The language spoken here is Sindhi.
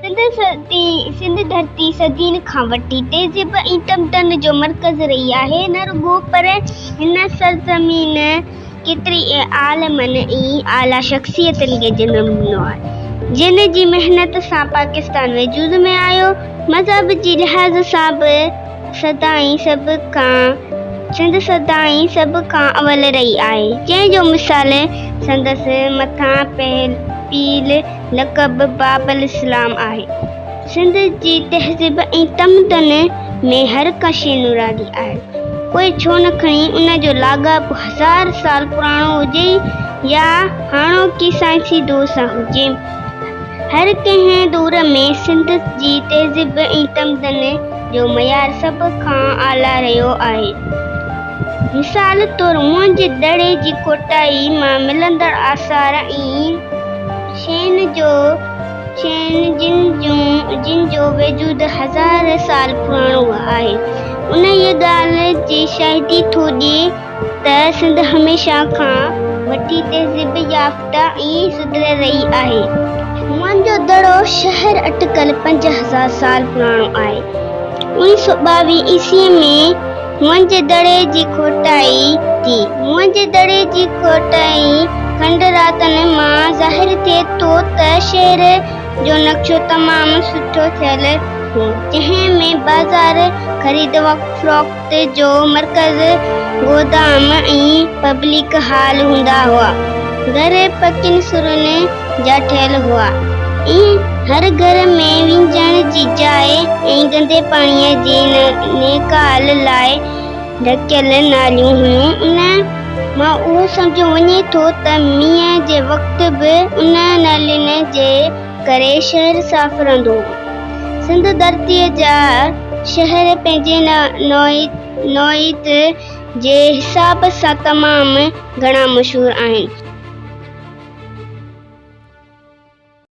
سنڌ ڌرتي صدين کان وٺي تهذيب ۽ تمدن جو مرڪز رهي آهي. نه رڳو پر هن سرزمين ڪيتري ئي عالمن ۽ اعليٰ شخصيتن کي جنم ڏنو آهي، جن جي محنت سان پاڪستان وجود ۾ آيو. مذهب جي لحاظ سان به سدائين سڀ کان سنڌ سدائين سڀ کان اول رهي آهي، جنهن جو مثال سندس مٿان پيل لقب باب الاسلام آهي. سنڌ جي تهذيب ۽ تمدن ۾ هر ڪا شيء نرالي آهي. پوء ڇو نه کڻي ان جو لاڳاپو هزار سال پراڻو هجي يا هاڻوڪي سائنسي دور سان هجي. هر ڪنهن دور ۾ سنڌ جي تهذيب ۽ تمدن جو معيار سڀ کان اعليٰ رهيو آهي. مثال طور موئن جي دڙي جي کوٽائي مان ملندڙ آثار ۽ شين جو شين جن جون جن جو وجود هزار سال پراڻو آهي، انهيء ڳالهه جي شاهدي ٿو ڏئي ته سنڌ هميشه کان وٺي تهذيب يافته ۽ سڌريل رهي آهي. موئن جو دڙو شهر اٽڪل 5000 سال پراڻو آهي. 1922 عيسويء ۾ موئن جي دڙي جي کوٽائي ٿي. موئن جي دڙي جي کوٽائي کنڊراتن مان ظاهر ٿئي ٿو ته شهر جو نقشو تمام سٺو ٿيل هو، جنهن ۾ بازار، خريد و فروخت جو مرڪز، گودام ۽ پبلڪ هال هوندا هئا. گهر پڪين سرن جا ٺهيل هئا ۽ هر گهر ۾ وهنجڻ جي جاء ۽ گندي پاڻيء جي نيڪال لاء ڍڪيل ناليون هيون. ان مان اهو سمجهيو وڃي ٿو ته مينهن جي وقت به انهن نالين جي ڪري شهر صاف رهندو هو. سنڌ ڌرتيء جا شهر پنهنجي نوعيت جي حساب سان تمام گهڻا مشهور آهن.